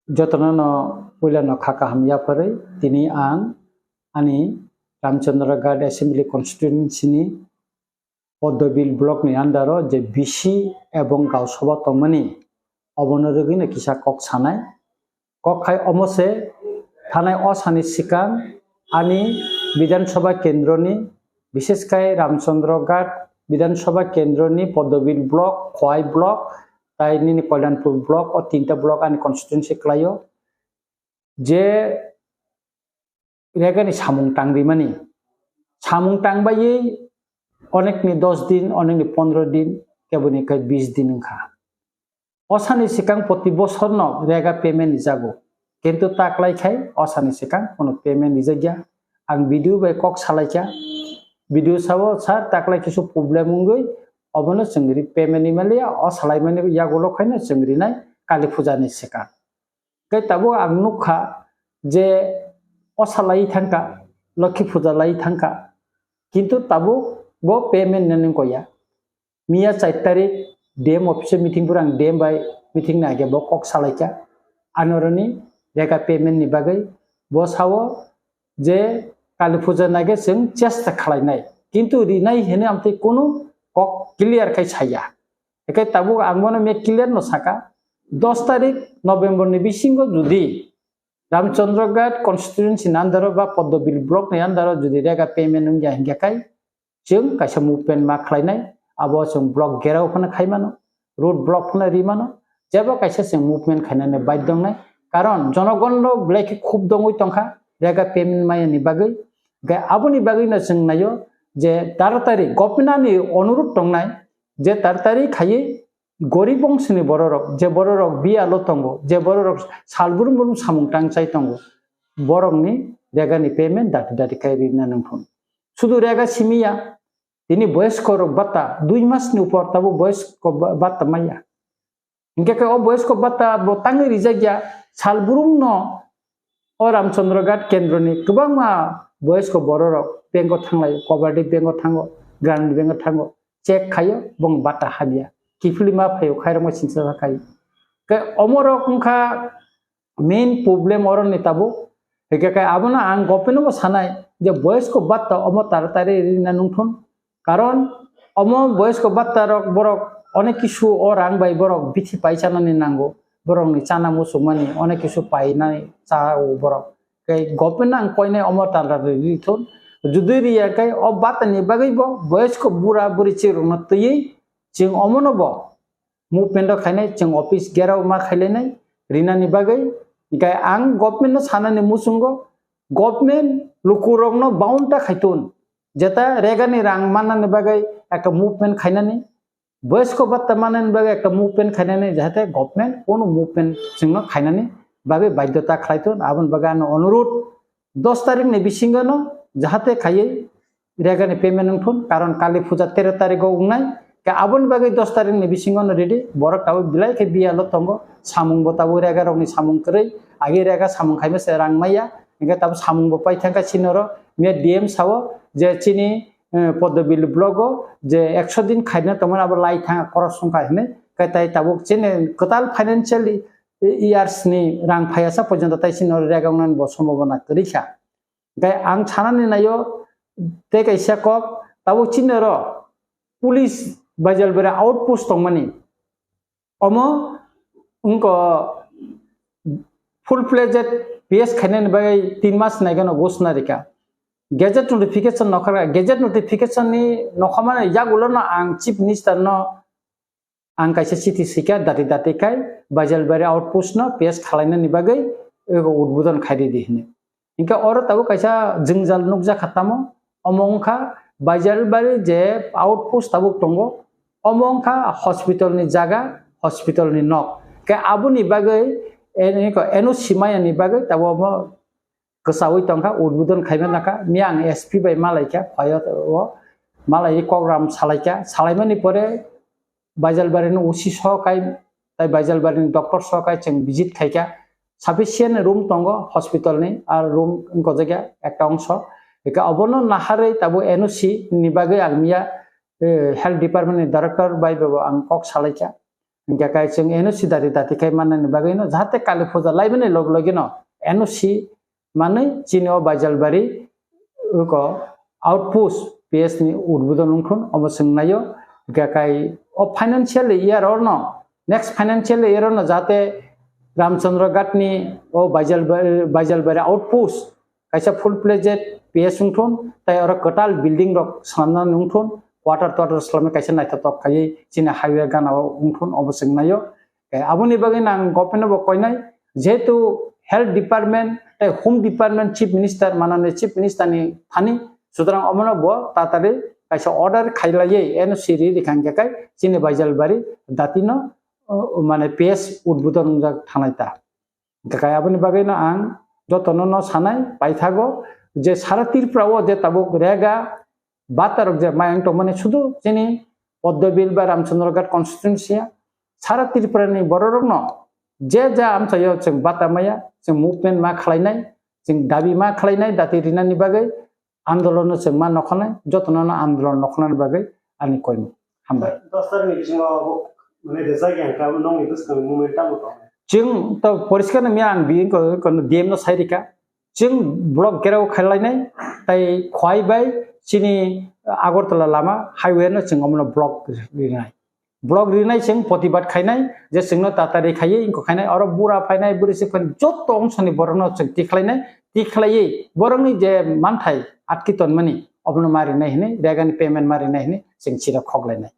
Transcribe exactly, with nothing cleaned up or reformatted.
Jotono no puila no kha kaham yapharwi tini ang ani Ramchandra Ghat Assembly Constituency ni Poddobil block ni under o je B C ebong Gausabha tongmani obono rwgwi no kisa kok sanai. Kok khai omo se thanai o sani swkang ani Bidhan Sabha kendroni, bishesh khai Ramchandra Ghat Bidhan Sabha kendroni Poddobil block, Khowai block, tai nini Kalyanpur block, o tinta block ani constituency kwlaio. Je regani samung tangrimani, samung tangbaiwi onekni dos din, onekni pondro din, keboni khai bis din wngkha. O sani swkang proti bosorno rega payment rijago, kintu taklai khai o sani swkang kono payment rijakya. Ang video bai kok salaikha, video sao, "Sir, taklai kisu problem wngwi obono chwng ri payment rimaliya, o salaimani yagulo khaino chwng rinai Kali Puja ni swkang." Khe tabuk ang nukha je o salai thangkha, Lokhi Puja lai thangkha, kintu tabuk bo payment nani koya. Miya char tarik D M office o meeting pura ang D M bai meeting nai khe bo kok salaikha. Anoroni rega payment ni bagwi bo sao je Kali Puja nai khe chwng chesta khlainai, kintu rinai hwnwi amtwi kunu kok clear khai saya. Ekai tabuk ang bono me clear no saka, dos tarik November ni bisingo jodi Ramchandra Ghat constituency ni under o ba Poddobil block ni under o jodi rega payment wngya hinkhe kai, chwng kaisa movement ma khlainai, abo chwng block gherao phano khaimano, road block phano rimano, jebo kaisa chwng movement khainani baidhyo wngnai. Karon jonogon rok belai khe khub dongwi tongkha rega payment maya ni bagwi. Hinkhe aboni bagwi no chwng naio je taratari government ni onurudh tongnai je taratari khaiwi gorib bongsoni bororok, je bororok biyalo tongo, je bororok sal brum brum samung tang chai tongo, borokni regani payment dati dati khai rina nangphun. Sudu rega simiya, tini boyoskorok bata dui masni upor tabuk boyosko ba-, bata maya. Hinkhe khe o boyosko bata bo tangwi rijakya, sal brumno o Ramchandra Ghat kendroni kwbangma boyosko bororok bank o thanglai, Cooperative Bank o thango, Gramin Bank o thango, check khaio, bong bata habya. Kiphilwi ma phaio, khairokma sinsa khaio. Khe omorok wngkha main problem oroni tabuk. Hinkhe khe abono ang government no bo sanai je boyosko bata omo taratari rina nungthun. Karon omo boyosko bata rok borok onek kisu o rang bai borok bithi pai chanani nango. Borokni chana muchungmani onek kisu painani chao borok. Tei government no ang koinai omo taratari rithun. Judi riya khe o bata ni bagwi bo boyosko bura buri chirokno twiwi chwng omono bo movement rok khainai, chwng office gherao ma khailainai rinani bagwi. Hinkhe ang government no sanani muchungo, government lukurokno bound ta khaitun, jeta regani rang mannani bagwi ekta movement khainani, boyosko bata mannani bagwi ekta movement khainani, jahate government kono movement chwngno khainani bagwi baidhyota khlaitun. Aboni bagwi ano onurudh, dos tarik ni bisingo no jahate khaiwi regani payment wngthun, karon Kali Puja tero tarigo wngnai. Khe aboni bagwi dos tarik ni bisingo no ready, borok tabuk belai khe biyalo tongo, samung bo tabuk rega rokni samung kwrwi, agi rega samung khaima se rang maya, hinkhe tabuk samung bo pai thangkha chini oro. Miya D M sao je chini, eh, Poddobil block o je ekso din khaina tongmani abo lai thangkha, khorok songkha hinwi, khe tai tabuk chini kwtal financially years ni rang phaiya sa porjonto tai chini oro rega wngnani bo sombhabona kwrwi kha. Hinkhe ang sanani naio tei kaisa kok, tabuk chini oro police Baijalbari outpost tongmani, omo wngkha full fledged P S khainani bagwi tin mas naigano ghosna rikha. Gazette notification nokha, gazette notification ni nokhamani yagulo no ang chief minister no ang kaisa chiti swikha, dati dati khai Baijalbari outpost no P S khalainani bagwi ego udbodon khairidi hinwi. Hinkhe oro tabuk kaisa jwngjal nukjakha tamo, omo wngkha Baijalbari je outpost tabuk tongo, omo wngkha hospital ni jaga, hospital ni nok. Khe aboni bagwi, eh, N O C maya ni bagwi tabuk omo kwchaui tongkha, udbodon khaima nangkha. Miya ang S P bai malaikha, phaio o malaiwi kokram salaikha, salaimani pore Baijalbari ni O C sokai, tai Baijalbari ni doctor sokai chwng visit khaikha. Sufficient room tongo hospital ni, ar room wngkha jaga ekta ongso. Eka obono naharwi tabuk N O C ni bagwi ang miya, eh, health department ni director bai bo ang kok salaikha. Hingke kai chwng N O C dari dati khai mannani bagwi no, jahate Kali puja laibani log logi no N O C manwi chini o Baijalbari ko outpost P S ni udbodon wngthun obo chwng naio. Hingke kai o financial year or no, next financial year or no jahate Ramchandra Ghat ni o Baijalbari, Baijalbari outpost kaisa full fledged P S wngthun, tai oro kwtal building rok swnamna wngthun, quarter toter swnamwi kaisa naithotok khaiwi chini highway gana o wngthun obo chwng naio. Eh, aboni bagwi nang government bo koinai, jehetu health department tai home department chief minister manani chief minister ni thani, sutrang omono bo tatari kaisa order khailaiwi N O C ri rikha hingke kai chini Baijalbari dati no, uh, mane P S udbodon wngjak thanai ta. Hingke kai aboni bagwi no ang jotono no sanai paithago je sara Tripura o je tabuk rega bata rok je mayang tongmani sudu chini Poddobil ba Ramchandra Ghat constituency ya, sara Tripura ni borok rok no je ja amchaio chwng bata maya, chwng movement ma khlainai, chwng dabi ma khlainai dati rinani bagwi andolon no chwng ma nokholnai, jotono no andolon nokholnani bagwi ani koimung. Hambai. Dos tarikni bisingo bo, mane, rijak yang kha, nokni bwskango movement tamo tong? Chwng to poriskar no miya ang bi ko, ko D M no sai rika. Chwng block gherao khailainai, tai Khowai bai chini Agartala lama highway no chwng omono block rinai. Block rinai chwng protibad khainai, je chwngno tatari khaiwi wngkha khainai, oro bura phainai, bwrwi se phainai, joto ongshoni borokno chwng tikhlainai, tikhlaiwi borokni je manthai atki tonmani, obono ma rinai hinwi, regani payment ma rinai hinwi chwng chiro khoklainai.